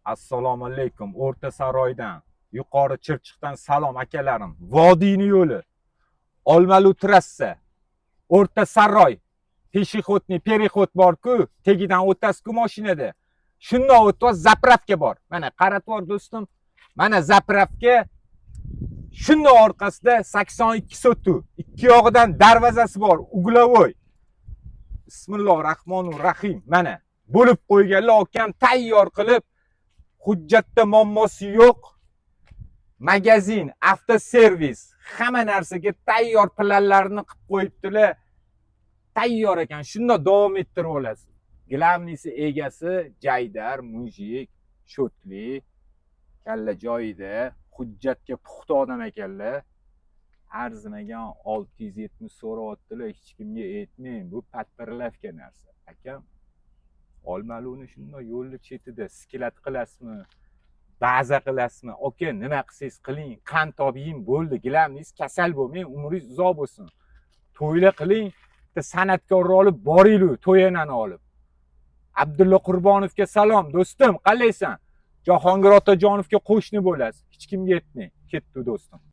Assalomu alaykum. O'rta Saroydan, Yuqori Chirchiqdan salom, akalarim. Vodiyni yo'li. Olmalu trassa. O'rta Saroy. Пешеходный переход bor-ku, tagidan o'tasiz-ku mashinada. Shundoq o'tib заправка bor. Mana qaratvor, do'stim. Mana заправка. Shundoq orqasida 82 sotu. Ikki yog'idan darvozasi bor, угловой. Bismilloh rahmonir rahim. Mana bo'lib qo'yganlar, akam tayyor qilib, hujjatda muammosi yo'q. Magazin, avtoservis, hamma narsaga tayyor planlarni qilib qo'yibdilar. Tayyor ekan, shunda davom ettirib olasiz. Главный si egasi jaydar, мужик, sho'tli, kalla joyida, hujjatga puxta odam ekanlar. Arzimagan 670 so'rayaptilar, hech kimga aytmang, bu под прилавка narsa. Akam, Olmaluni shundoq yo'lni chetida склад qilasizmi, baza qilasizmi, aka, nima qilsangiz qiling, qand olib yeng, bo'ldi. Главный si kasal bo'lmang, umringiz uzoq bo'lsin. To'ylar qiling, bitta san'atkorni olib boringlar, to'yanani olib. Abdulla Qurbonovga salom, do'stim, qalaysan? Jahongir Otajonovga qo'shni bo'lasiz. Hech kimga aytmang. Ketdi, do'stim.